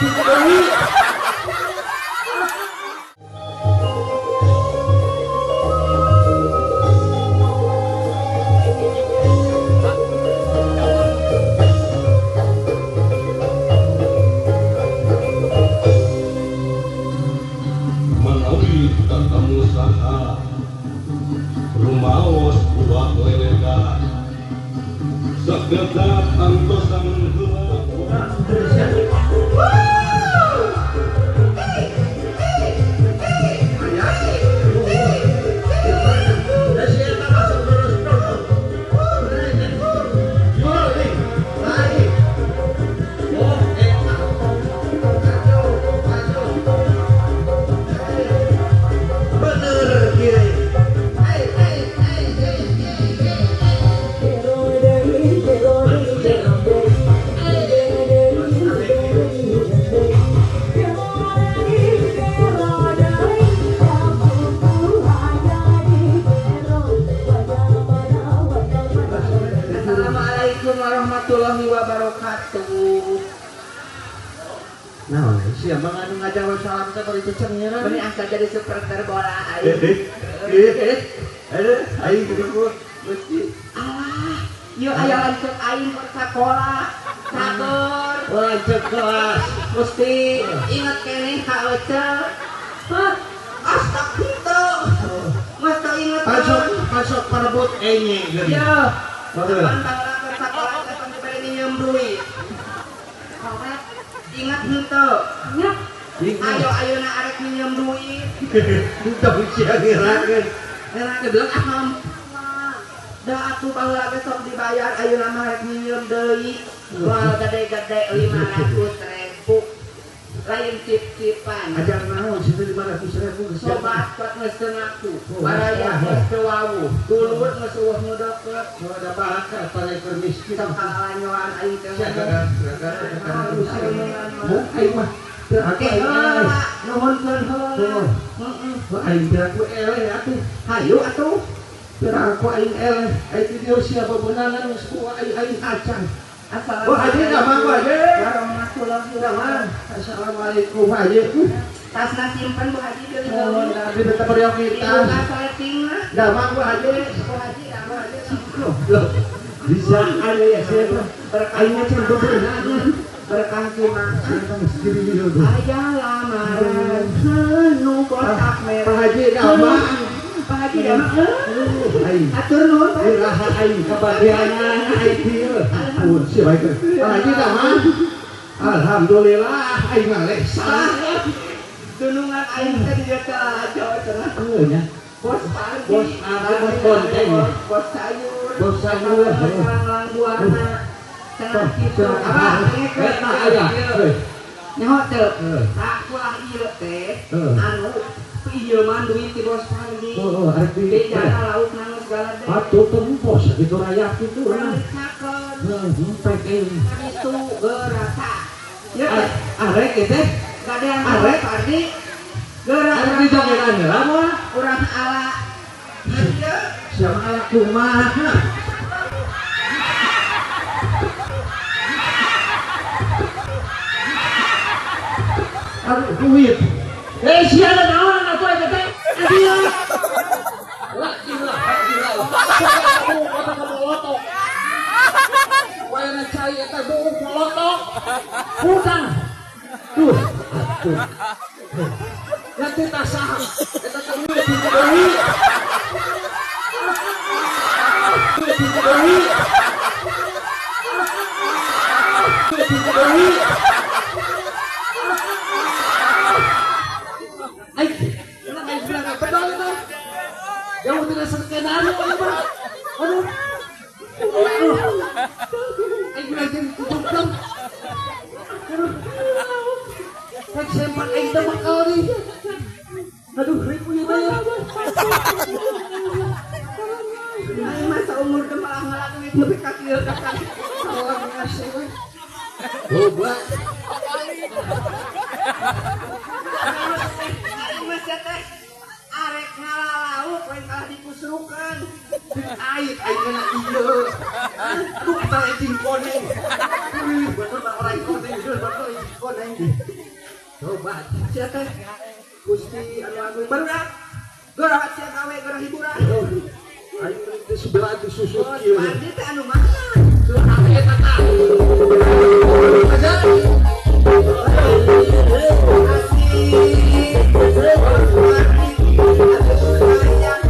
pintu deui. Manawi tatamu saha rumaos buah leleda sakedap antosan heula. Assalamualaikum warahmatullahi wabarakatuh. Nah, siapa anu ngajawab salam teh bari cecengeran. Bari asa jadi supporter bola aing. Aing kudu Gusti. Alah, ieu aya lanceuk aing keur sakola. Sabar. Lanceuk kelas. Gusti, inget keneh ka Ece. Hah? Astagfirullah. Mas teu inget. Masuk, masuk parebut enye geuning. Iya. Kapan baheula keur sakola teh pan dibere minjem duit. Ingat henteu. Ingat. Ayo ayeuna arek minjem duit. Henteu sia ngerakeun. Ngerakeun bilang ah. Da atuh baheula ge sok dibayar ayeuna mah rek minjem deui. Moal gede-gede 500.000. Lain cip-cipan. Ajar naon situ 500.000 geus. Sobat kuat geus teu ngaku. Baraya geus teu wawuh. Dulur geus eueuh nu deukeut. Nu ada bakat pare keur miskin. Sok kalanyoan aing teh. Aing mah teu aku heula. Nuhunkeun heula. Heeh. Aing teu aku eleh atuh. Hayu atuh. Teu aku aing eleh. Aing ti dieu sia bebenangan geus ku aing aing acan. Assalamualaikum. Bu Haji damang Bu Haji. Warahmatullahi wabarakatuh. Assalamualaikum Bu Haji. Tasna simpen Bu Haji deui. Oh, abdi teh peryogi kita. Dibuka saeutingna. Damang Bu Haji. Bu Haji damang. Loh, bisa ada ya siapa? Aing mah can bebenangan. Berkah kumaha. Aya lamaran nu botak merah. Pak Haji damang. Pak Haji damang. Atur nuhun Pak. Iraha aing kabagianan aing dieu. Ampun sia bae. Pak Haji damang. Alhamdulillah aing mah lesan. Dunungan aing teh di dieu teh lalajo cenah. Heuh nya. Bos pagi, bos ari, bos bonteng, bos sayur, bos sayur, langlang buahna. Cenah kitu. Abah eta aya. Nyaho teu? Sakulah ieu teh anu ieu mah duit ti bos pagi. Oh, arek di jana lauk nang segala teh. Atuh tempos kitu rakyat kitu. Cakeun. Heuh, pek itu gerasa. Ieu teh arek ieu teh gadean arek pagi. Gerak arek dijogedan heula moal urang ala. Ieu siapa ala kumaha? Aduh duit. Eh sia da naon atuh eta teh? Dia. Lah gila, gila. Kota molotok. Wayana cai eta buuk molotok. Hutang. Tuh, atuh. Nanti tak sah. Eta teh duit deui. Duit deui. Duit deui. Jauh tidak skenario ya Pak. Aduh. Aduh. Aing belajar tutup dong. Aduh. Rek sempat aing teh bakal nih. Aduh, ribu ieu mah. Aing masa umur teh malah ngalakuin nepi ka kieu ka kan. Salah ngasih we. Goblok. Aing mah teh arek ngalalauk lain kalah dikusrukeun. Aing aing kena ieu. Aduh eta anjing koneng. Wih, bener mah orang koneng, bener koneng. Coba. Sia teh Gusti anu agung barudak. Geura sia gawe geura hiburan. Aing teh sebelah disusut Oh, kieu. Sumardi teh anu mana? Sumardi eta tah. Asik. Sumardi atuh sayang.